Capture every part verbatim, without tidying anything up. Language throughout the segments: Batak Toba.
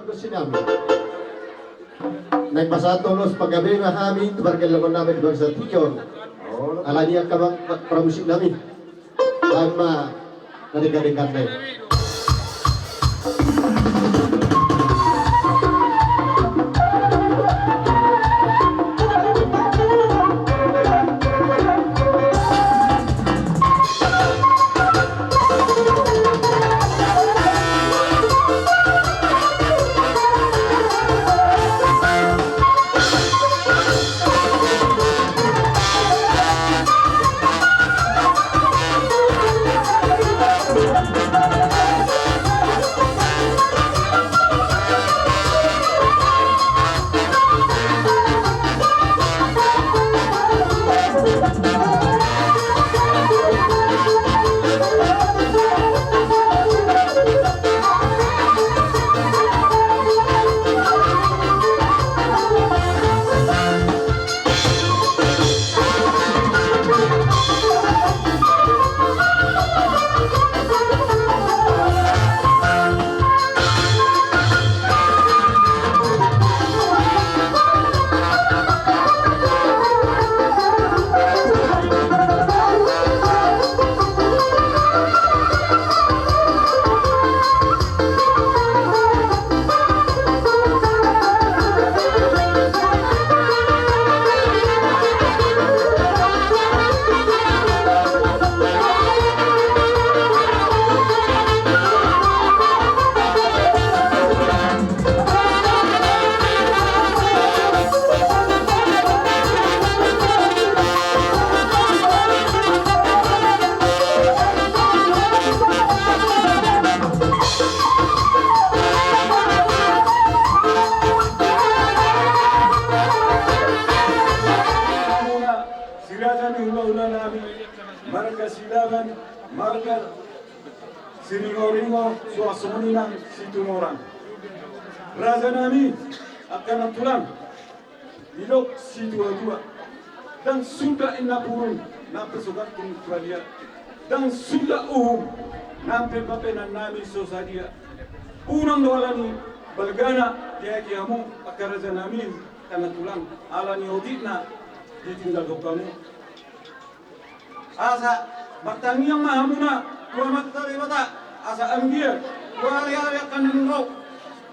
Musik nami. Naeng pasahat ulos panggabean ma hami tu pargellengon nami di bangso tingki on. Alani angka bang, pramusik nami. Baen ma na denggan-denggan nai. Hamuna si raja ni hulahula nami, marga Silaban, marga Siringoringo, suang songon i nang Situmorang. Raja nami, angka na tulang, didok situatua, ndang suda inna purun nang pe so gantung tu balian, ndang suda uhum nang pe papenan nami so sadia. Unang do alani balgana diaeki hamu angka raja nami, angka na tulang, alani otikna ditinggalhon hamu. Asa martangiang ma hamuna tu Amanta Debata, asa anggiat tu ari-ari angka na naeng ro,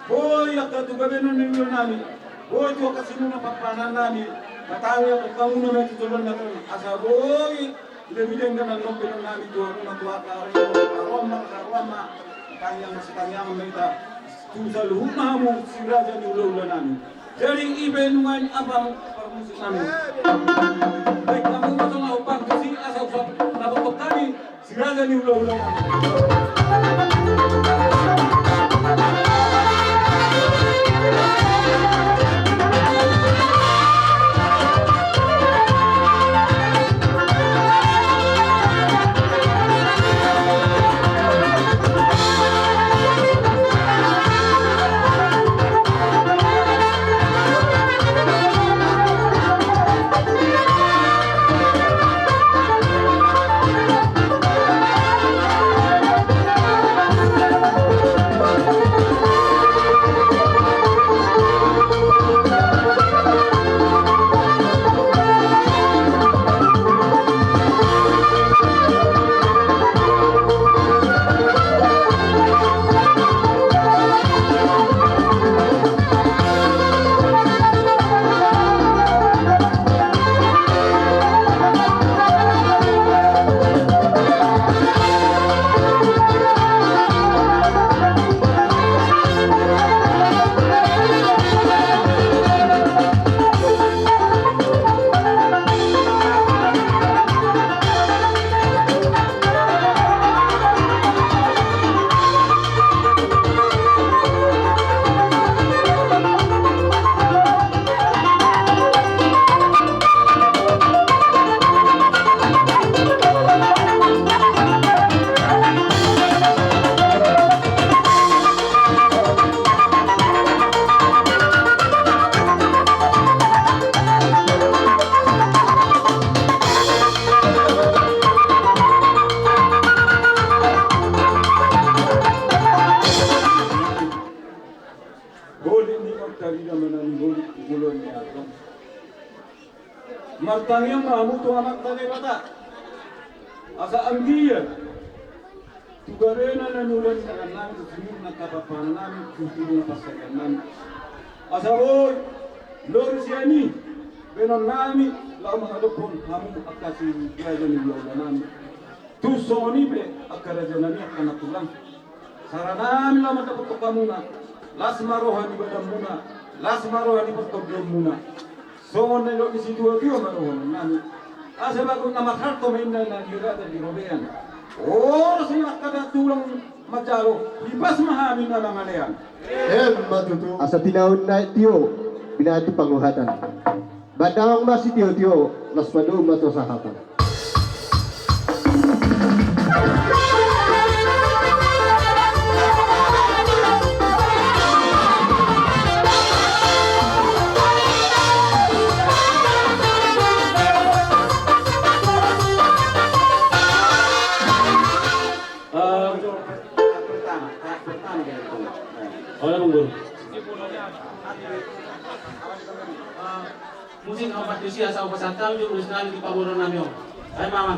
boi angka tu gabe na niula nami, boi tu angka sinur na parpahangan nami, martangiang hamuna ma tu joloan na ro, asa boi lebih denggan annon pe nami tu hamuna tu angka ari on, asa ro ma, asa ro ma, tangiang, sitangiangan ma hita tu saluhutna hamu si raja ni hulahula nami. Jadi i pe nuaeng, apa, parmusik nami. Baen hamu ma songon na umpantusi, asa usap na botok hami si raja ni hulahula nami. Martangiang ma hamu tu Amanta Debata. Asa anggiat tu gabena na niula ni tangan nami, tu sumur na tapapahan nami, tu tubu na pasahian nami. Asa boi lori sian i bahenon nami laho mangadophon hamu angka si raja ni hulahula nami. Tu songon i pe angka raja nami angka na tulang. Sara nami laho mandapothon hamuna, las ma roha ni badanmuna, las ma roha ni partondionmuna. Songon na nidok ni situatua ma dohonon nami. Asa bagot na marhalto ma inna na di rata di robean. Olo sina angka na tulang manjalo, hipas ma hami na mangalean. Emma tutu. Asa tinaon na tio, binahen tu panguhatan. Bahen damang ma sitiotio, las ma domu ma tu hasahatan. Eh, olo, Amang Guru. Musik opat tusi asa opat santam, jumlah sekali di paboron nami on. Ayo, Mama.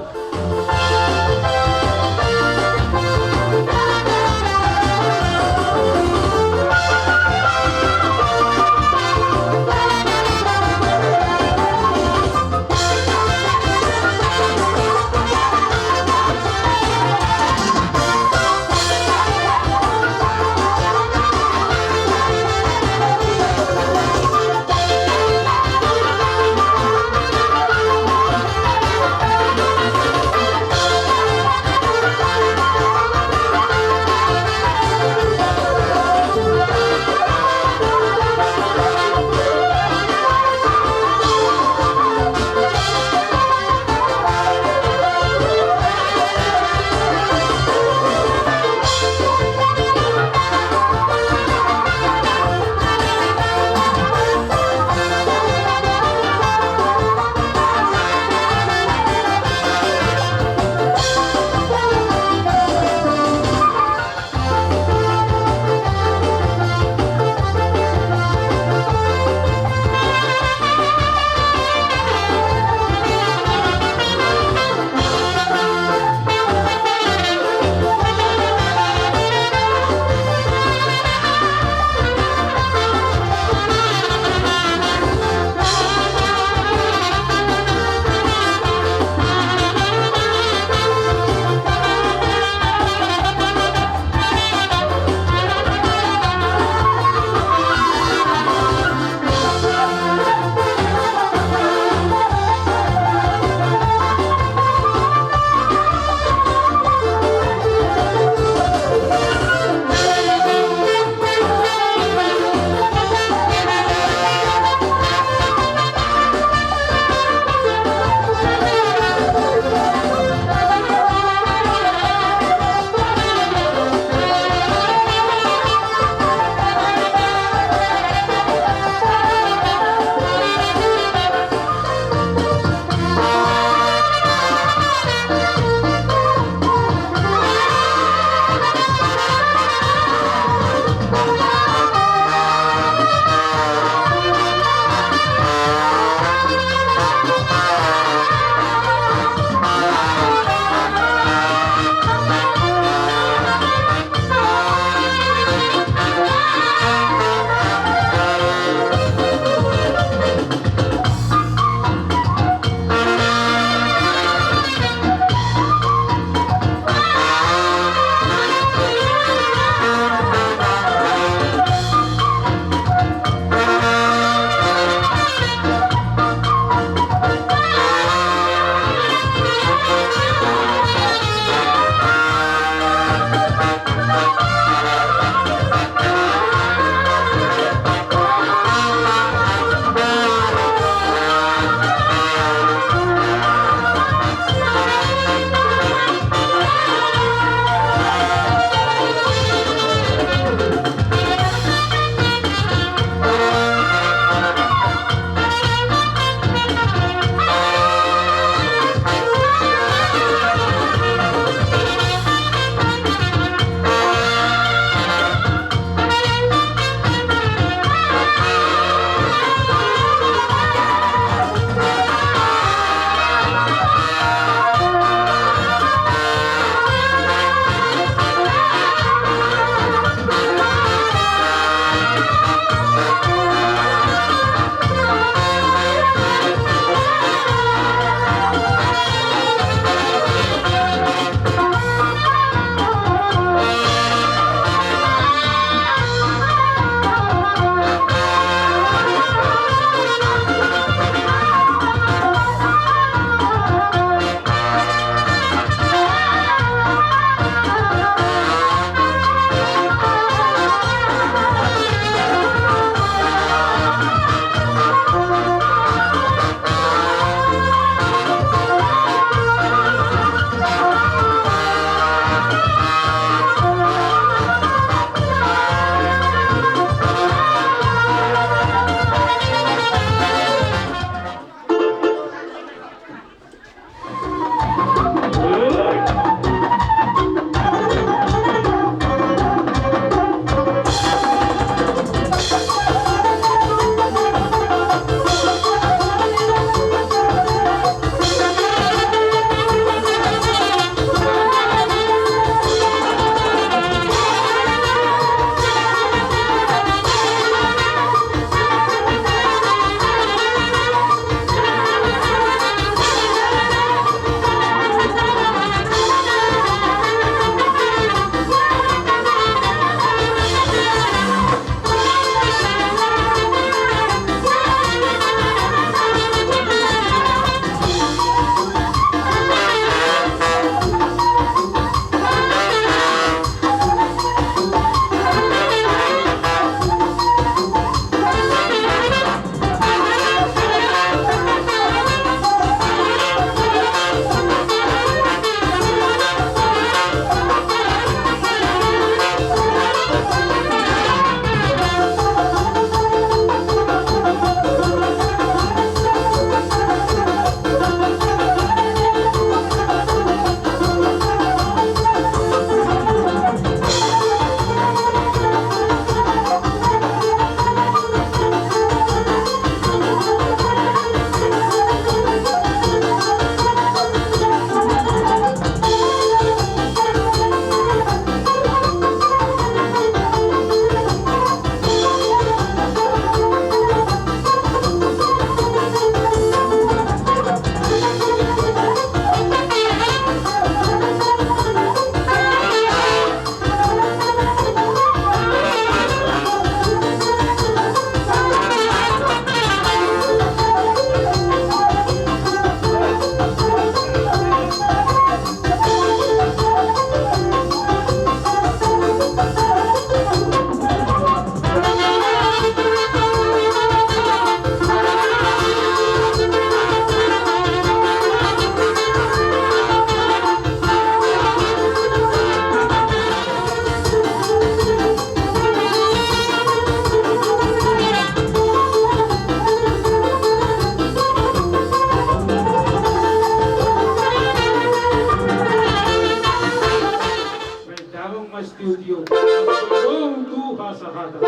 Studio, tong tu hasahatan.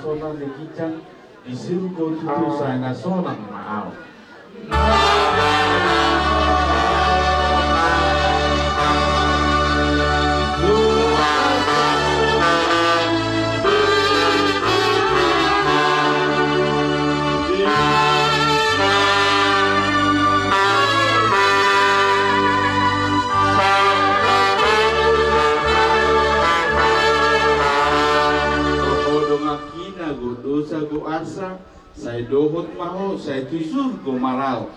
Sonang di ginjang, di surgo tutu sai na sonang ma au. Dohot dongan hina, dohot dosa, dohot arsak, sai dohot ma ho, sai tu surgo marau.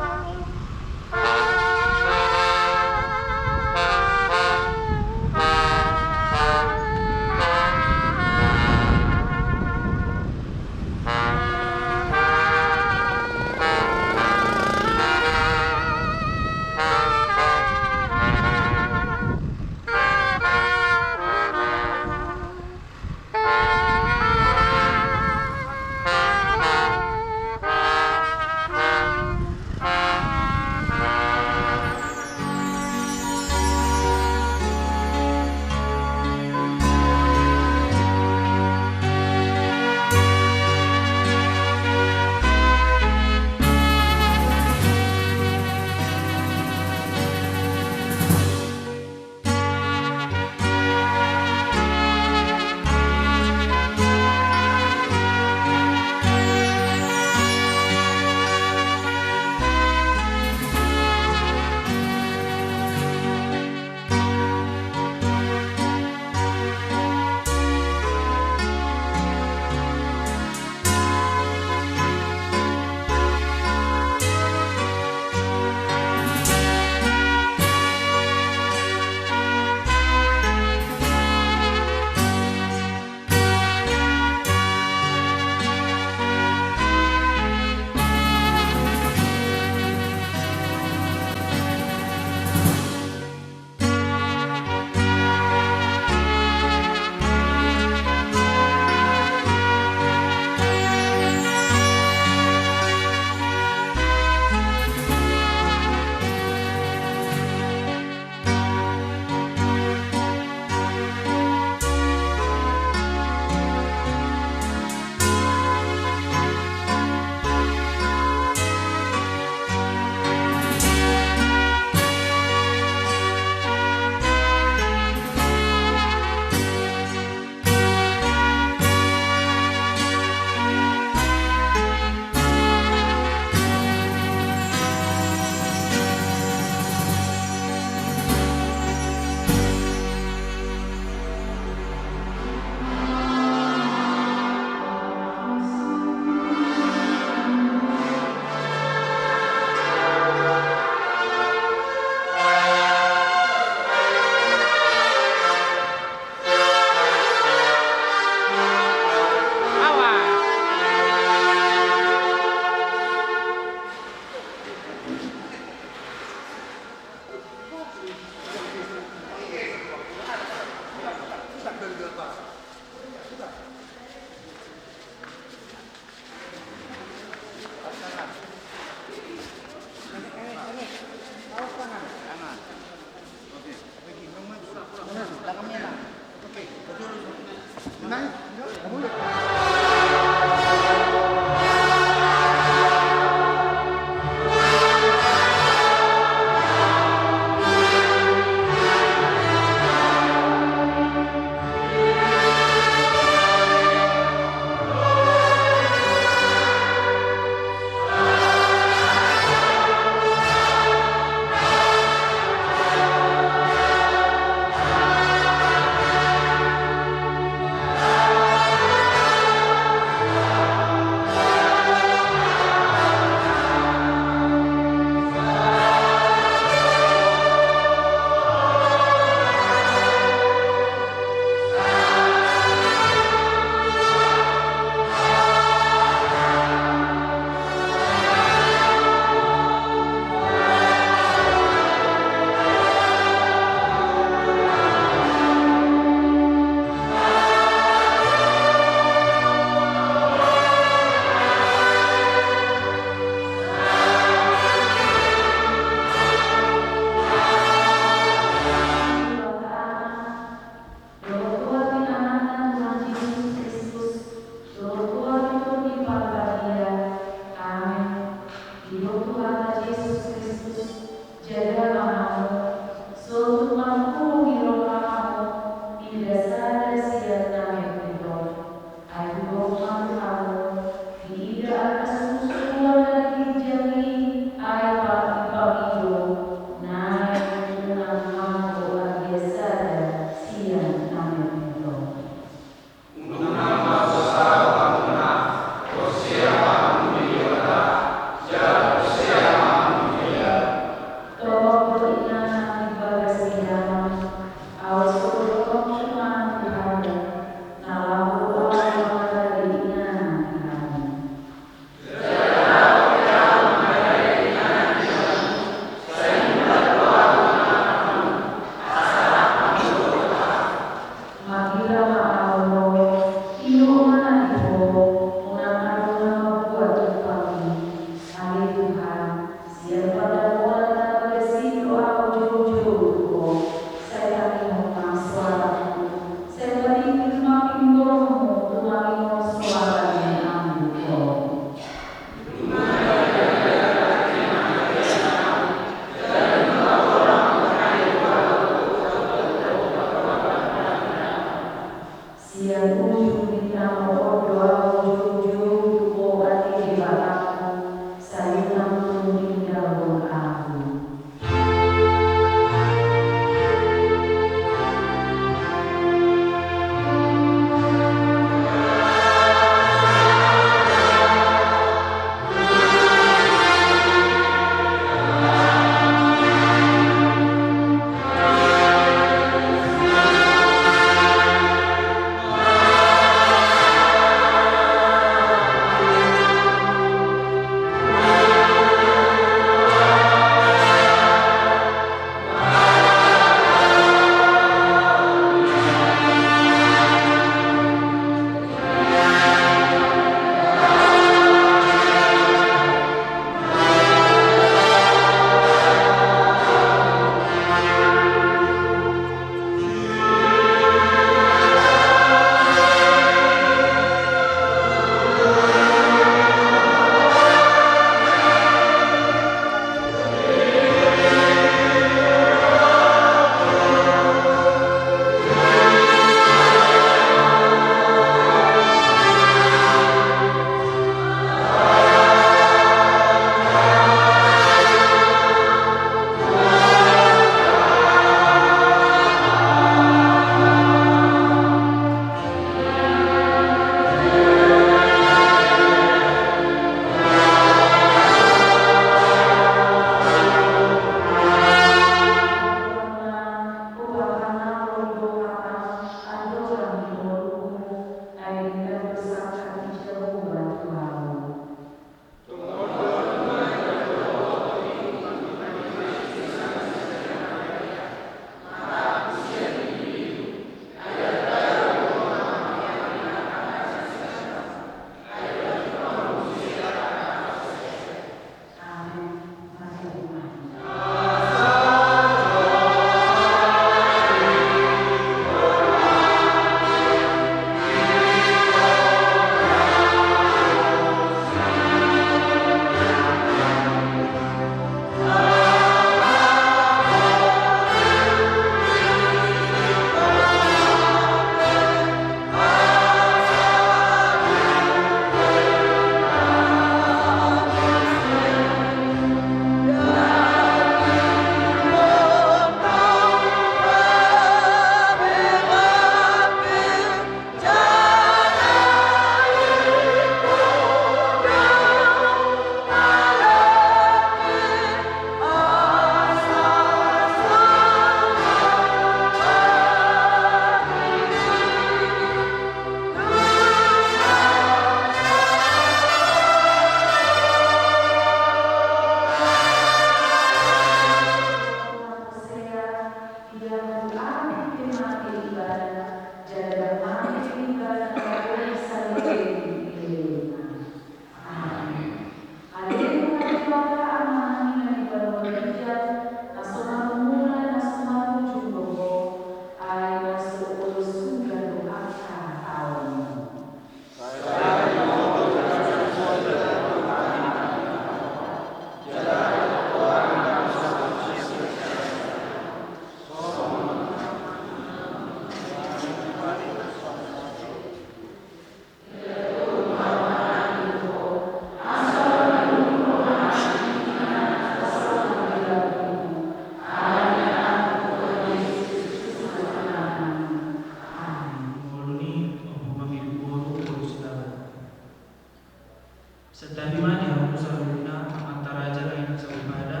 Di hamu saluhutna, amanta raja nang inanta soripada,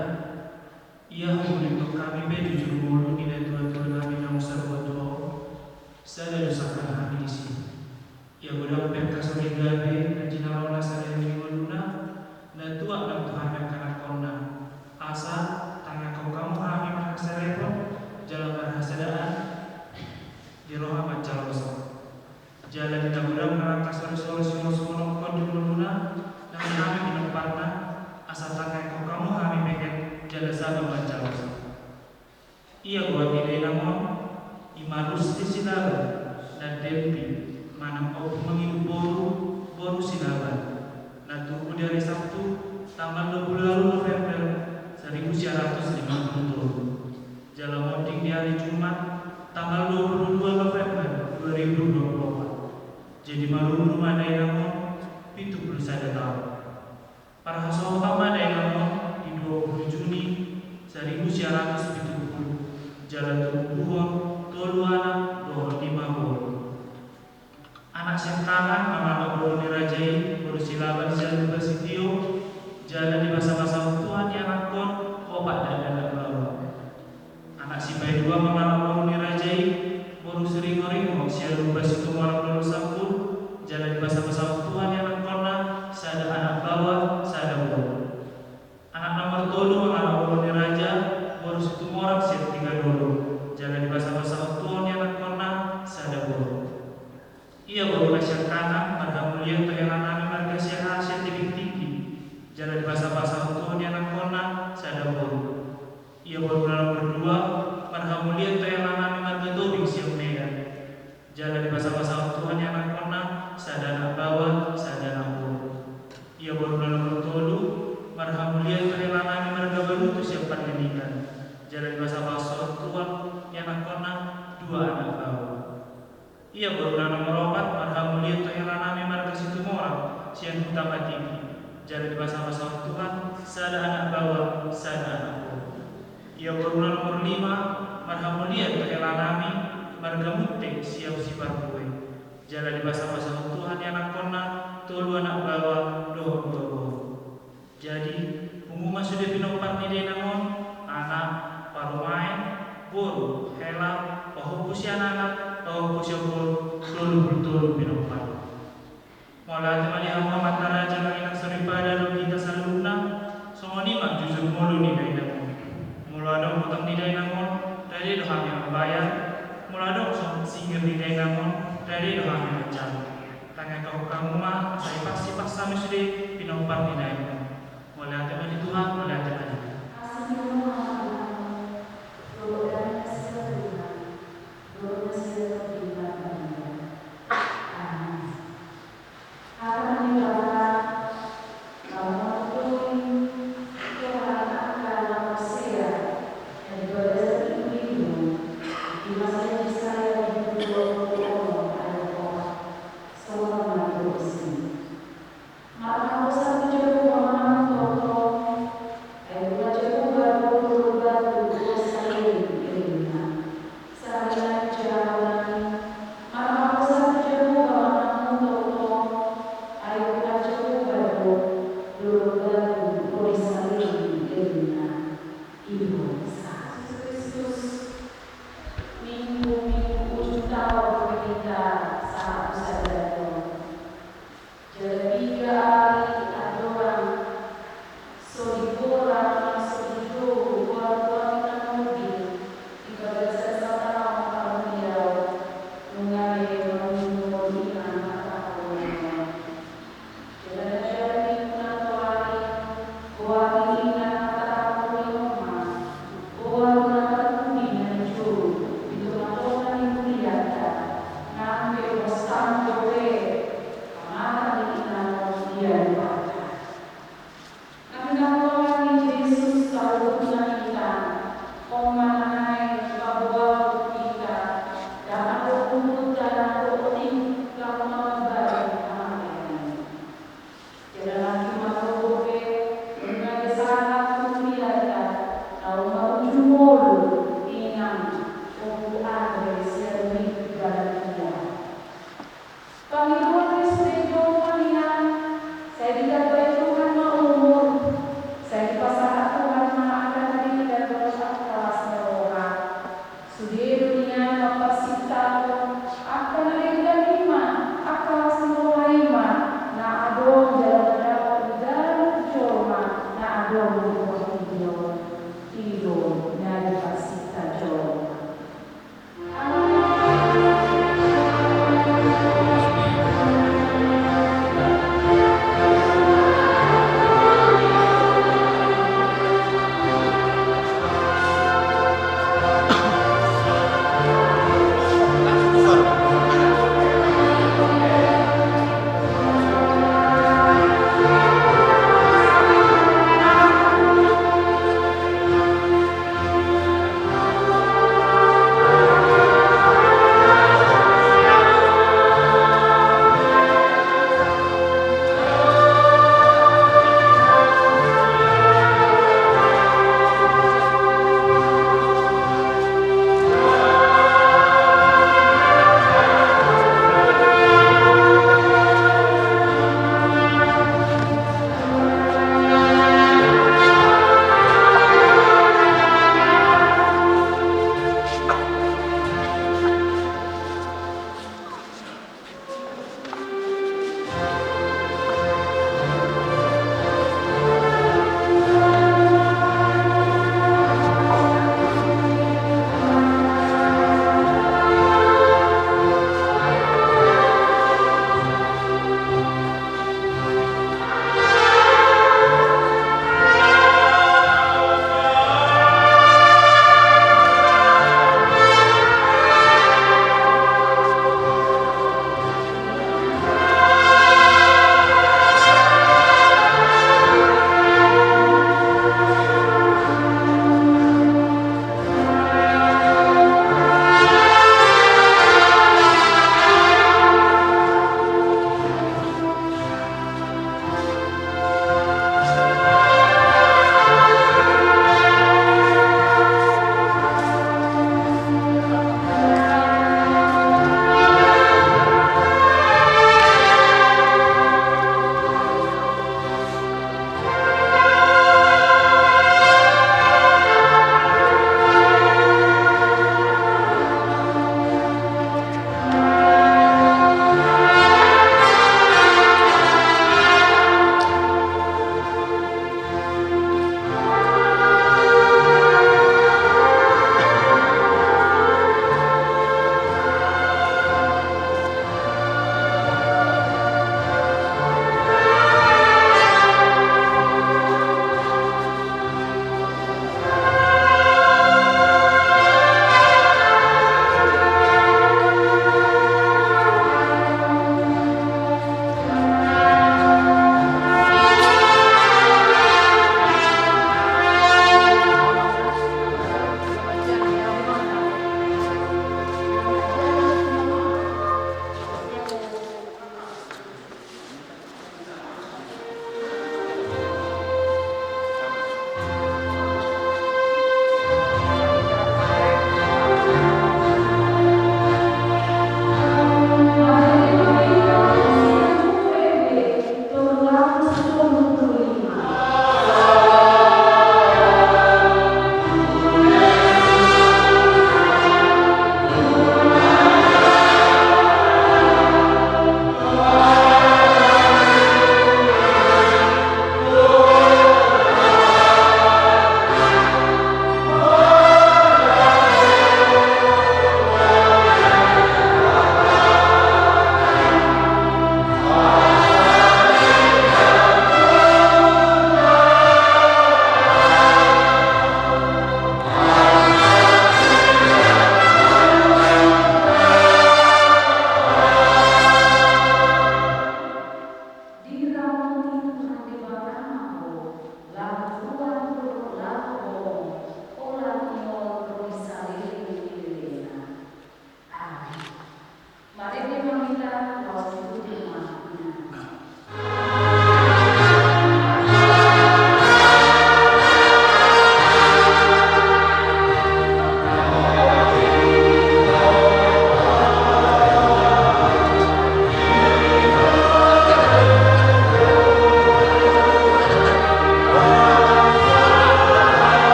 ia hubulihon hami pe jujur ngolu ni natuatua nami na saur matua on, sada do sangkap hami disi. Ia godang pe angka soripada na jinalona sada ni ngoluna, na tuat nang tu hami angka anakkonna, asa tangihon hamu hami marhaserepon jala marhasadaan di roha manjalosa. Jala di na godang nang angka sorisori siholsohonon di ngoluna, nang hami pinomparna, asa tangihon hamu hami benget jala sabar manjalosa. Ia goar ni dainang on, i ma Rusdi Silaban, na Delpi, manang Ompu Mangido boru, boru Silaban, na tubu di ari Sabtu, tanggal dua puluh walu November, saribu sia ratus lima puluh tolu. Jala monding di ari Jumat, tanggal dua puluh dua November dua ribu dua puluh empat. Jadi marumur ma dainang on pitu puluh sada taon. Parhasohotan ma dainang on di dua puluh Juni saribu sia ratus pitu puluh, jala tubuhon tolu anak dohot lima boru. Anak sian kanan, mangalap boru ni raja i, boru Silaban sian Lumbasitio, jala dibasabasahon Tuhan i anakkon opat dakdanak baoa. Anak sipaidua mangalap boru ni raja i, boru Siringoringo sian Lumbasitumorang Dolok Sampulu, jala dibasabasahon Tuhan i anakkonna sada anak baoa, sada boru. Anak nomor tolu mangalap boru ni raja, boru Situmorang sian Tigadolo, jala dibasabasahon Tuhan i anakkonna sada boru. Ia boru na sian kanan, marhamulian tu hela nami marga Siahaan sian Tebing Tinggi, jala dibasabasahon Tuhan i anakkonna sada boru. Ia boru na nomor dua, marhamulian tu hela nami marga Tobing sian Medan, jala dibasabasahon Tuhan i anakkonna sada anak baoa, sada anak boru. Ia boru na nomor tolu, marhamulian tu hela nami marga Barutu sian Panlinikan, jala dibasabasahon Tuhan i anakkonna dua anak baoa. Ia boru na nomor opat, marhamulian tu hela nami marga Situmorang sian Huta Patiki, jala dibasabasahon Tuhan sada anak baoa, sada anak boru. Ia boru na nomor lima, marhamulian tu hela nami marga Munte sian Siparbue, jala dibasabasahon Tuhan i anakkonna tolu anak baoa dohot dua boru. Jadi, pungu ma sude pinompar ni dainang on, anak, parumaen, boru, hela, pahompu sian anak, pahompu sian boru, tolu pulu tolu pinompar. Mauliate ma di hamu amanta raja nang inanta soripada dohot hita saluhutna, songon i ma jujur ngolu ni dainang on. Molo adong utang ni dainang on, rade do hami mambayar, molo adong singkir ni dainang on, rade do hami manjalo. Tangihon hamu ma, asa ipas-ipas hami sude pinompar ni dainang on. Mauliate ma di Tuhan, mauliate ma di Tuhan. Asi ni Tuhan, Tuhan, Tuhan, Tuhan, Tuhan, Tuhan, Tuhan, Tuhan. Amin. Hata ni Debata, lam mantui, Tuhan angka na porsea, di bagasan Injil, di masa Jesaya di dua puluh onom ayat opat, songon on ma tulisna. Marhaposan tu Jahowa ma hamu tongtong, ai Tuhan Jahowa do dolok batu, boru salelenglelengna. Sahali nai tu Jahowa nami, marhaposan tu Jahowa ma hamu tongtong, ai Tuhan Jahowa do dolok batu, boru salelenglelengna. Ido sa. Jesus Kristus, Minggu, Minggu ujung taon do hita sahat tu sadari on. Jala piga ari andorang so diborat nang so didou goar-goar ni na murding di bagasan saonari on, nunga be mangido inang na tarpoloi on. Jala na jadi di unang toari goar ni inang na tarpoloi on ma, o Adong di portibi on, i do na dipasinta jolma.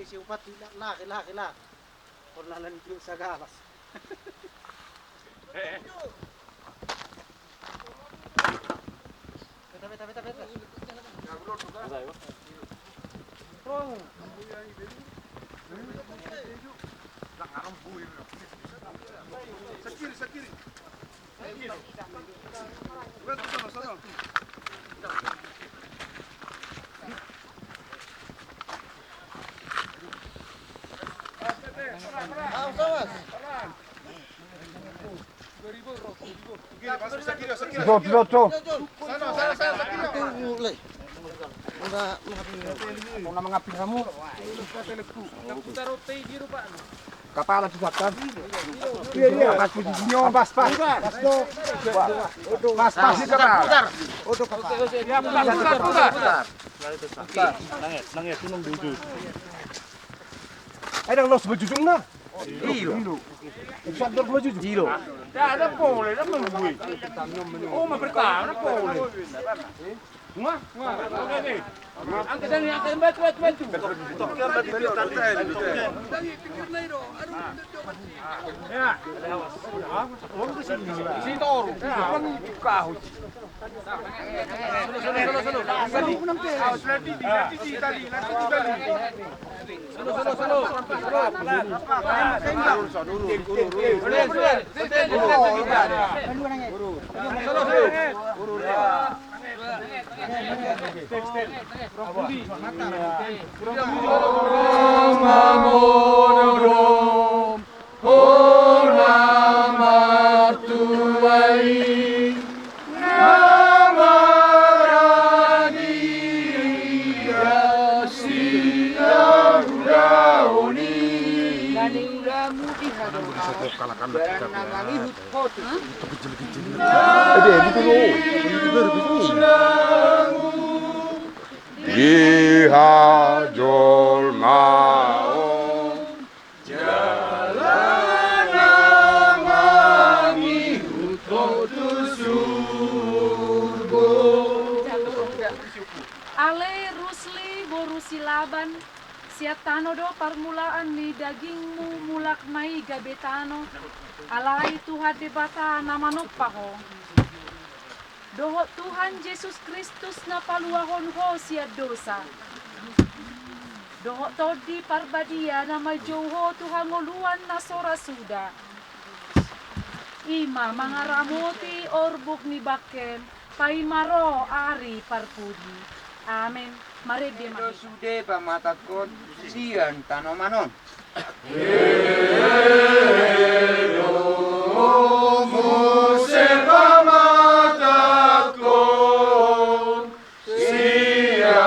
Isi upat, laki, laki, laki. Pernah nanti sagalas. Beta, beta, beta, beta. Sakiri, sakiri. Tudo, tudo, tudo. Una mangapil hamu. Kapala tu sakkan. Pas, pas, pas. Pas, pas, di kapala. Putar, putar. Putar, putar. Putar. Nanget, nanget, tunung di ujung. Ai, dang los bajujungna. Ilo. Sadar bajujung. Ilo. Dang pole, dang mangguy. Oh, ma pertama, dang pole. Wah, wah, oke, oke. Angkat, angkat, batu, batu, batu. Ya. Sitor. Buka. Hona martua i na maradi sian ulaon i. Nani ulamu di hajolmaon, barang na mangihut ho tuson. Di hajolmaon. Jala na mangihut ho tu surgo. Ale Rusli boru Silaban, sian tano do parmulaan ni dagingmu, mulak ma i gabe tano, alai Tuhan Debata na manompa ho. Dohot Tuhan Jesus Kristus na paluahon ho sian dosa. Dohot Tondi Parbadia na manjou ho tu hangoluan na so ra suda. I ma mangaramoti orbuk ni bangkem, paima ro ari parpudi. Amen. Marende ma hita. Sude pamatangkon sian tanoman on. Muse pamatangkon sian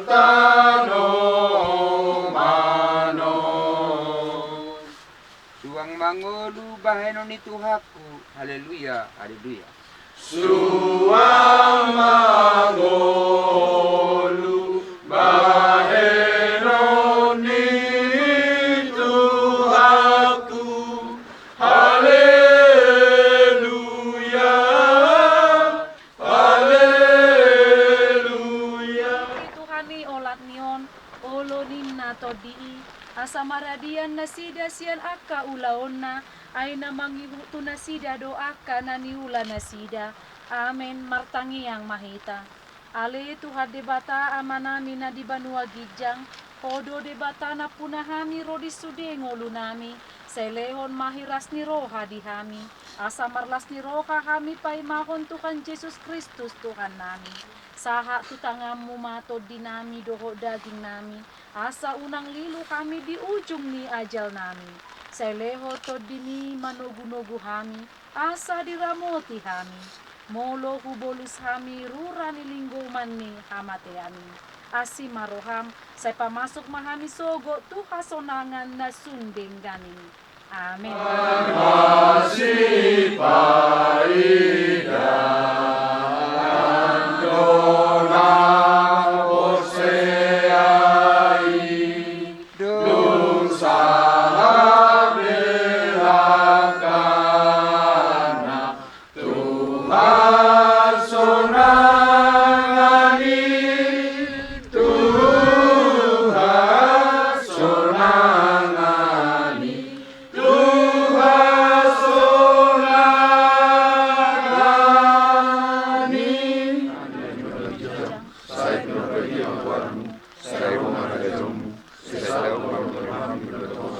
tanoman on. Suang mangolu bahenon ni Tuhanku. Haleluya, haleluya. Suang mangolu bahenon ni Tuhanku. Haleluya, haleluya. Tuhan i olat ni on, olo ninna Tondi i, asa maradian nasida sian angka ulaonna, ai na mangihut tu nasida do angka na niula nasida. Amen. Martangiang ma hita. Ale Tuhan Debata Amanami na di banua ginjang, Ho do Debata nampuna hami ro di sude ngolunami, sai lehon ma hiras ni roha di hami, asa marlas ni roha hami paimahon Tuhan Jesus Kristus Tuhannami. Sahat tu tanganmu ma tondinami dohot dagingnami, asa unang lilu hami di ujung ni ajalnami. Sai lehon tondimi manogunogu hami, asa diramoti hami. Molo hubolus hami rura ni linggoman ni hamatean i, asi ma roham, sai pamasuk ma hami sogot tu hasonangan na sun denggan i. Amen. Masipaidaan do na porsea i, dung sahat ni langkana Hasonangan i tu hasonangan i tu hasonangan i. Sai pinarbadia Tuhanmu, sai ro ma harajaonmu, sai saut ma rohanami,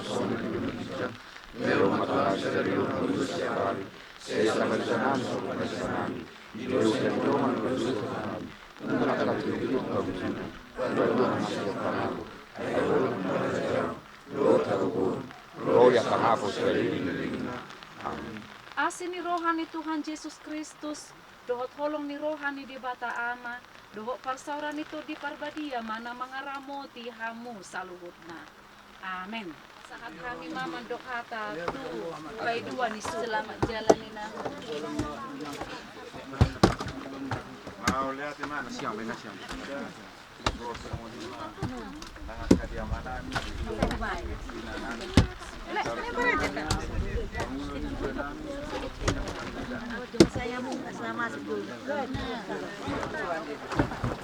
songon na di ginjang. Melo ma Tuhan sadari on, molo siap ari. Sai sahat ma tu nami, songon na di nami. Di dosa ni dongan, di dosa ni dongan. Unang tangkas tu hita, Tuhan. Pandok ma hami sian pangago. Ai Ho do harajaon, dohot hagogoon, dohot pangapus saleleng ni lelengna. Amen. Asi ni roha ni Tuhan Jesus Kristus, dohot holong ni roha ni Debata Ama, dohot parsaoran ni Tondi Parbadia ma na mangaramoti hamu saluhutna. Amen. Sahat hami ma mandok hata tu paidua ni suhut. Selamat jalan, Ina. Mauliate ma. Siang, siang.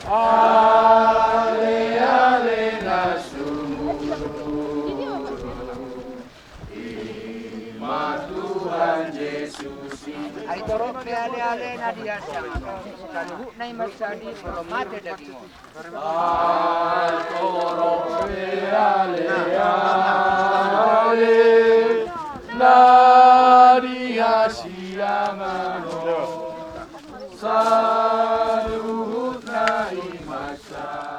Ale, ale na sumurung, i ma Tuhan Jesus i. Ai torop ni ale, ale na di hasiangan on, saluhutna i mansai dipalomate daging on. Ai torop ni ale, ale na di hasiangan on, saluhutna i mansai.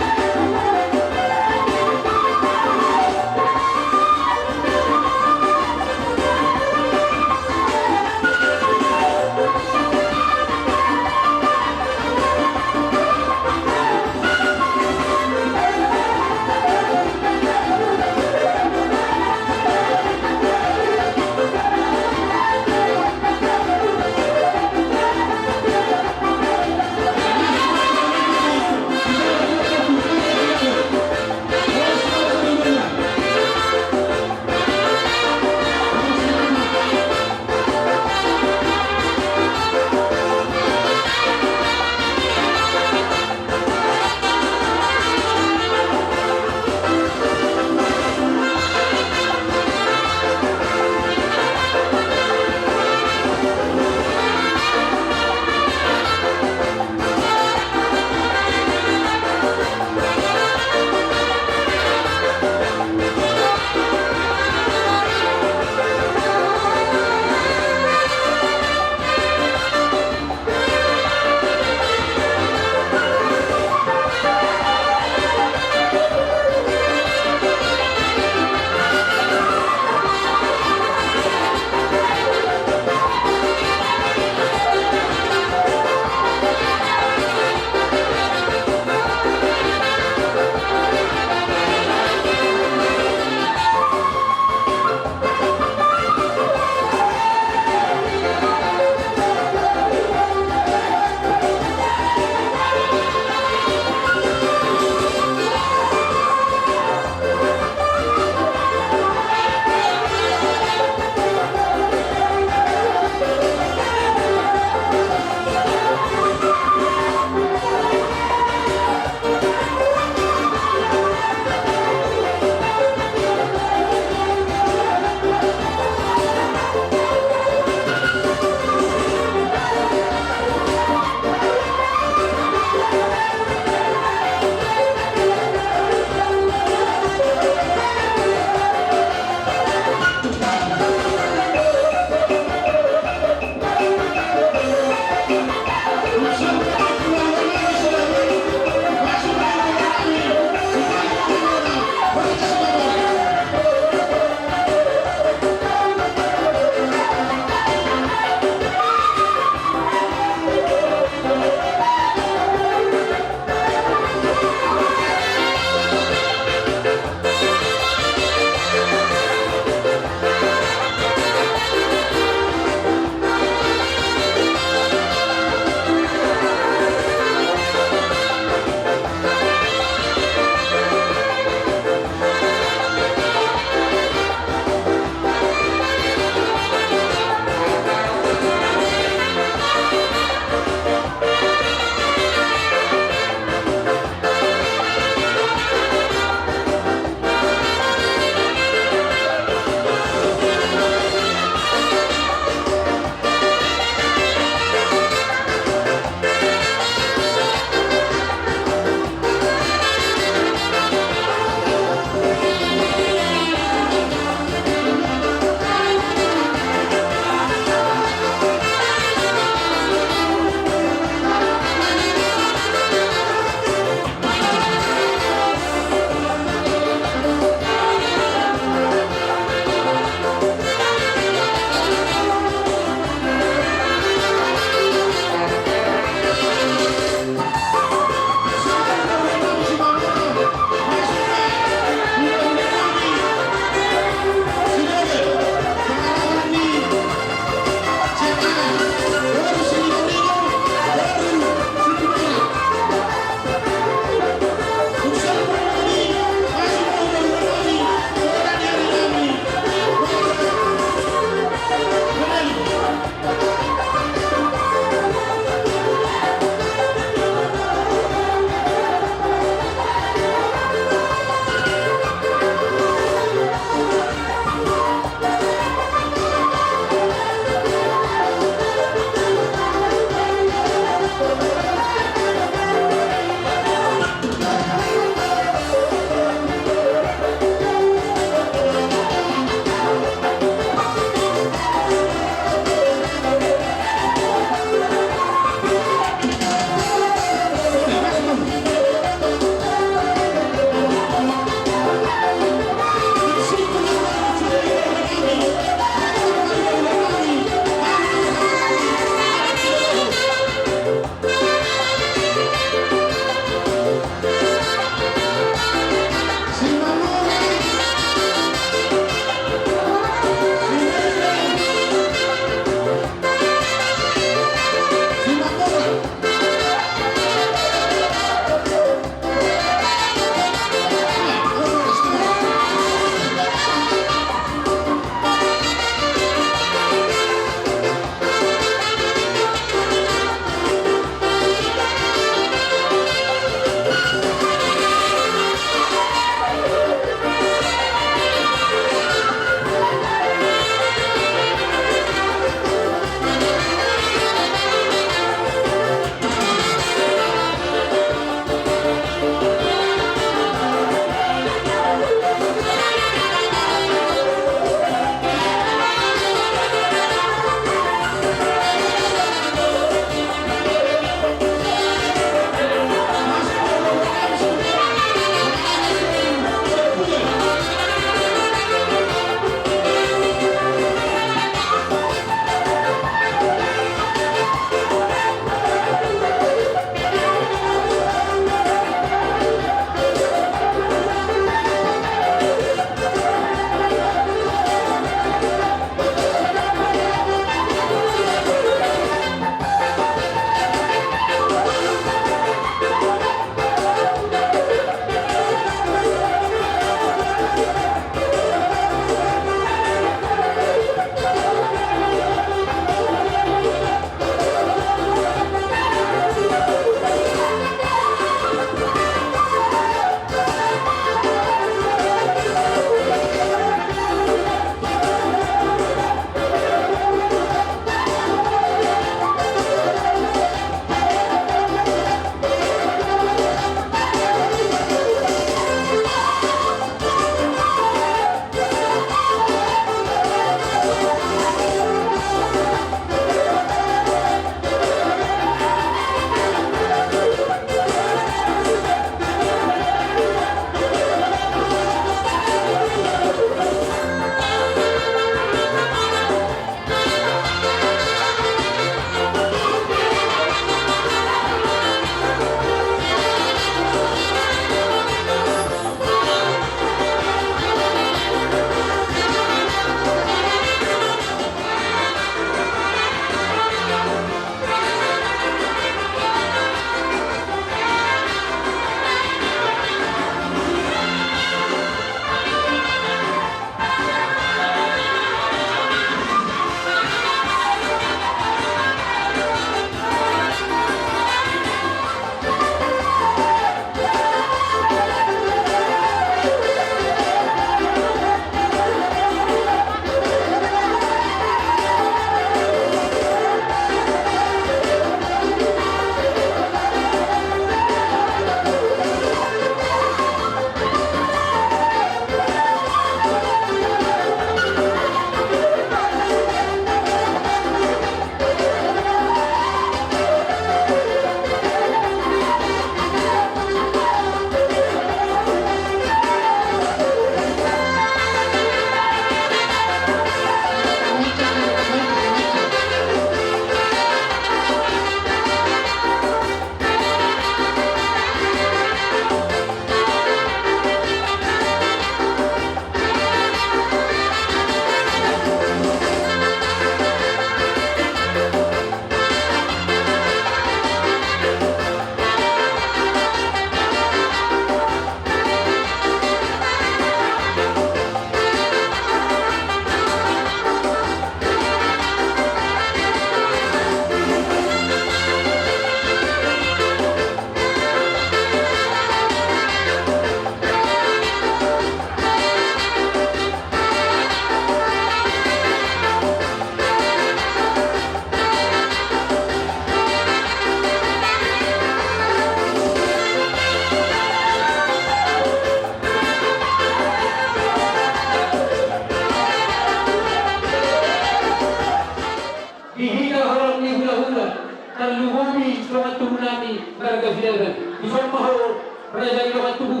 Dison ma ho raja ni dongan tubu.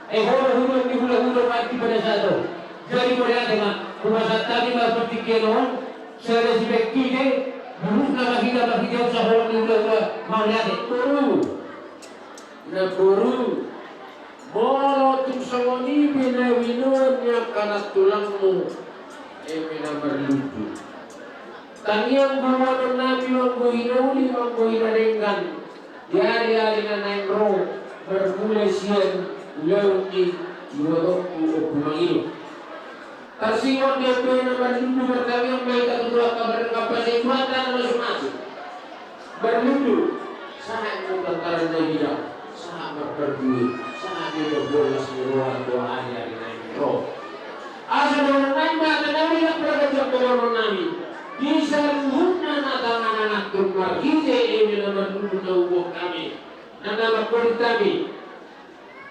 Ai ho do hulahula ni hulahula ma di pada saat on. Jadi mauliate ma, hupasahat hami ma partingkian on, sada sibaen hite, buruk nama hita ma hita on saholong ni hulahula, mauliate. Boru. Na boru. Molo tung songon i be na binoan ni angka na tulangmu, eme na marlundu. Tangiang boanon nami manggohi na uli manggohi na denggan. Di ari-ari na naeng ro, marmula sian ulaon ni ibotongku Ompu Mangido. Tarsongon i be na marlundu martangiang ma hita tu Tuhanta, marhite na pasahat Tuhanta na mamasu-masu. Marlundu, sahat ma tu antaran na hita, sahat marparbue, sahat ma tu las ni roha tu ari-ari naeng ro. Asa dohonon nami ma hata na uli, parganjang dohonon nami. Di saluhutna na tangan anakku marhite eme na marlundu na huboan hami, na na mangholit hami.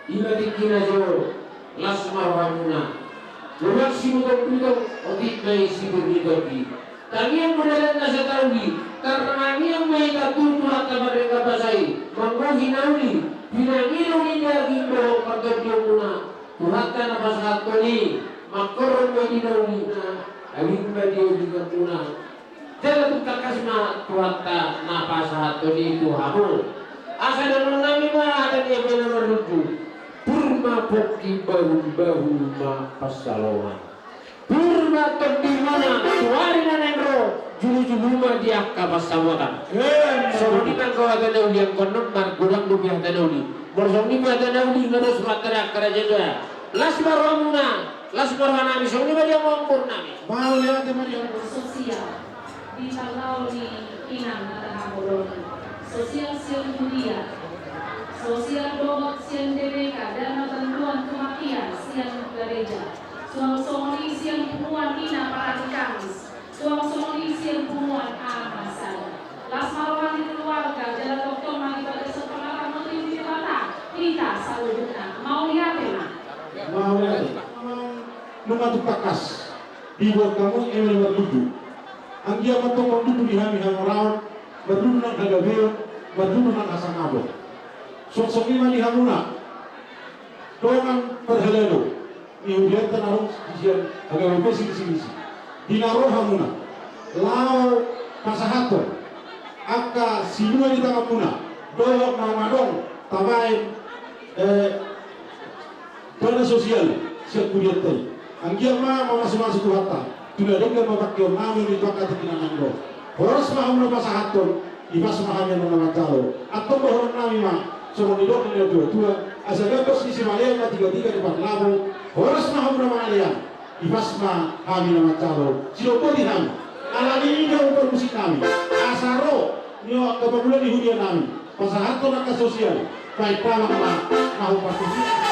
I ma tingkina jo, las ma rohamuna. Lubang sibutong-butong, otik ma i sibur ni tondi. Tangiang ma dalan na satauli, tartangiang ma hita tu Tuhanta marhite na pasahat i, manggohi na uli, pinangido ni daging dohot partondionmuna, Tuhanta na pasahathon i, mangkorhon ma i di na uli, na abing ma di abinganmuna. Jala tung tangkas ma Tuhanta na pasahathon i tu hamu. Asa dohonon nami ma hata ni eme na marlundu. Pur ma pongki, bahul-bahul ma pansalongan. Pur ma tondimuna tu ari na naeng ro, julu-julu ma di angka pansamotan. Emma. Songon i ma angka hata na uli, angka on margodang dope hata na uli. Molo songon i ma hata na uli, nga dos ma hata ni angka raja i. Las ma rohamuna, las ma roha nami, songon i ma di hamu amang boru nami. Mauliate ma di hamu. Sosial. Di parlaon ni inang na tahabolon i. Sosial sian Budia. Sosial dohot sian D B K, dana bantuan kematian sian gareja. Suang songon i sian punguan ina parhari Kamis. Suang songon i sian punguan aha sada. Las ma roha ni keluarga, jala tongtong ma di bagasan pangarantoan ni Debata hita saluhutna. Mauliate ma. Mauliate. Nunga tung tangkas diboan hamu eme na marlundu. Anggiat ma tongtong marlundu di hami hamoraon, marlundu nang hagabeon, marlundu nang hasangapon. Suang songon i ma di hamuna dongan parhalado ni huria ta na ro di sian hagabeon pe silisilisili. Di na ro hamuna laho pasahathon angka sinua ni tanganmuna dohot na adong tabaen, eh, dana sosial sian hurianta i. Anggiat ma mamasumasu Tuhanta tu na denggan ma pangkeon nami on di angka tingki na naeng ro. Horas ma hamu na pasahathon, ipas ma hami annon na manjalo. Antong dohonon nami ma songon nidok ni natuatua, asa gambos ni simalean ma tigatiga ni parlabo. Horas ma hamu na mangalean, ipas ma hami na manjalo. Sidok boti hami. Alani i do parmusik nami, asa ro ni angka pangula ni huria nami pasahathon angka sosial. Baik, palang ma, na hupasahat.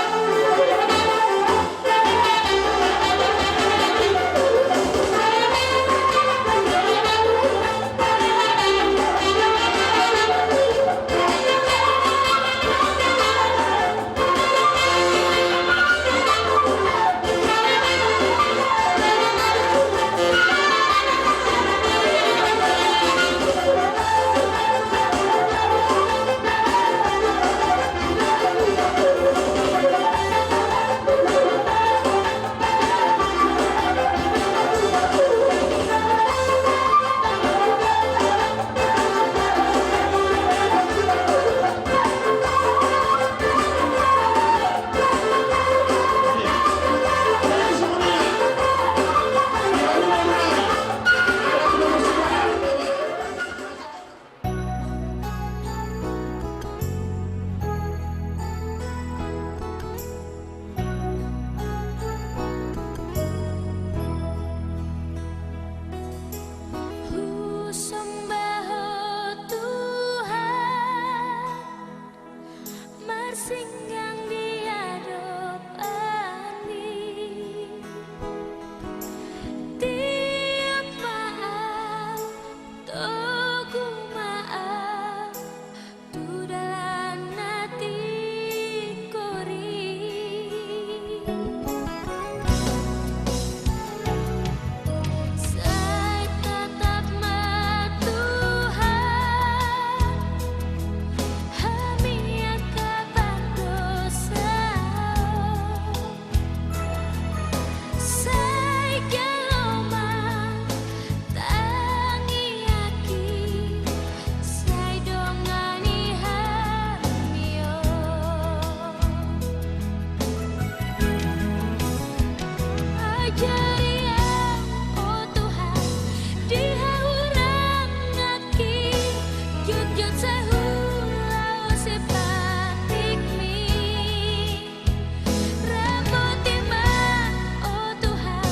Jadi Am, o Tuhan, di hahurang nangkin, jotjot sahat laho sipatikMi. Ramoti ma, o Tuhan,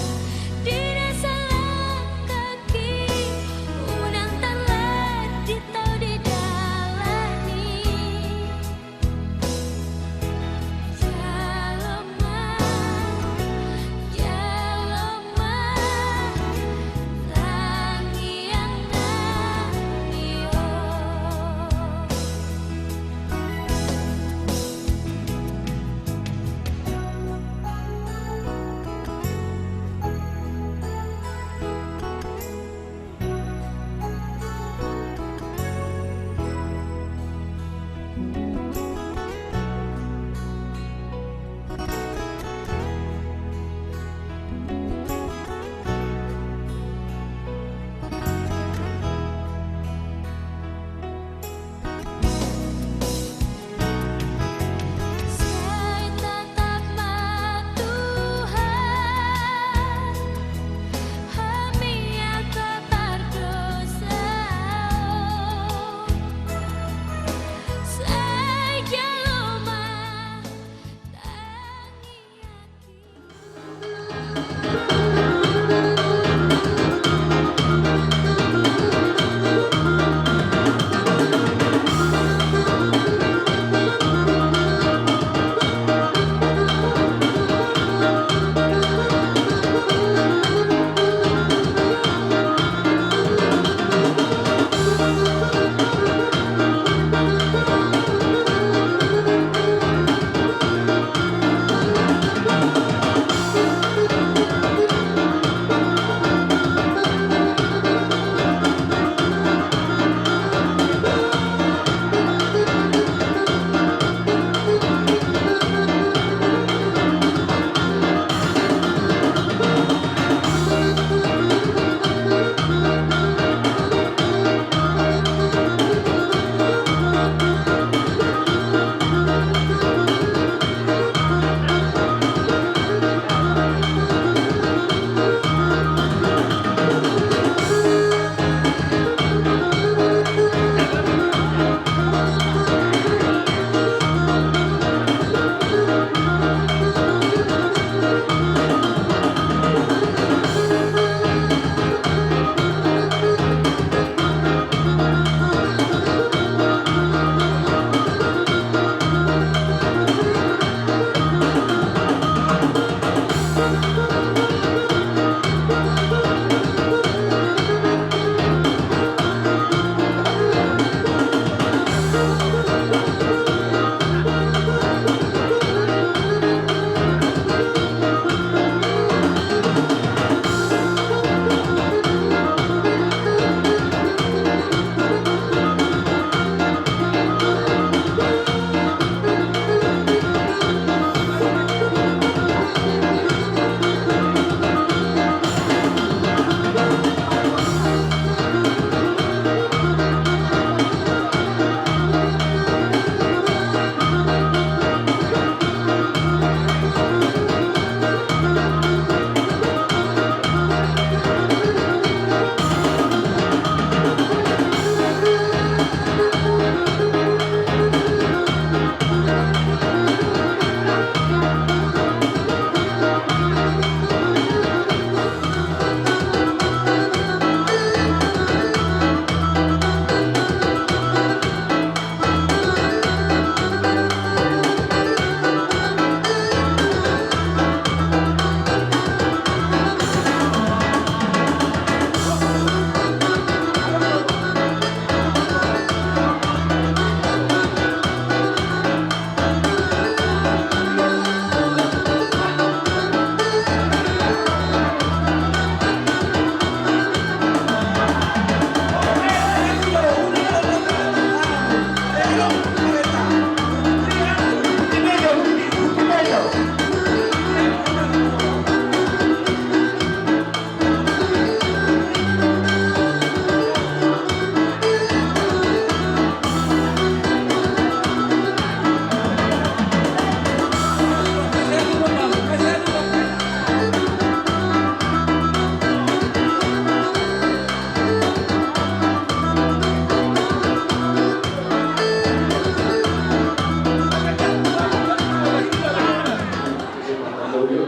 di na salangkangki, unang tarlanjut ahu di dalan i. Jalo ma, jalo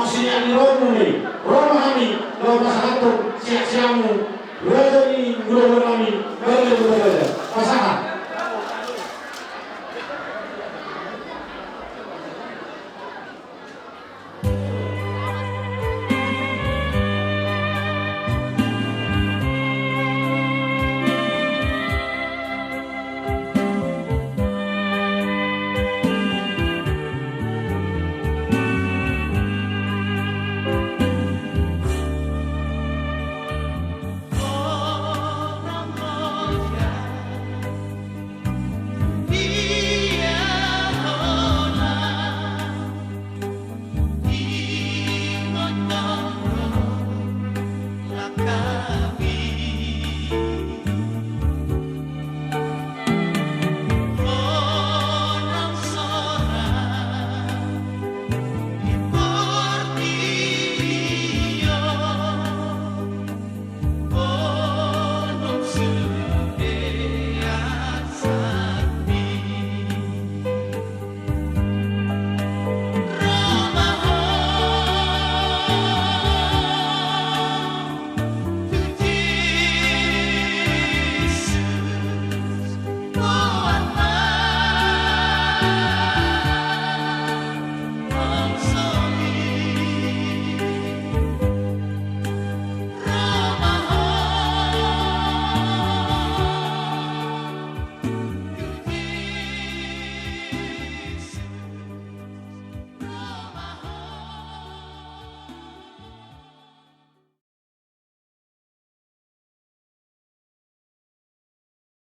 Naung sian ni rohamu ma i, ro ma hami laho pasahathon siaksianmu, raja ni hulahula nami, raja ni hulahula.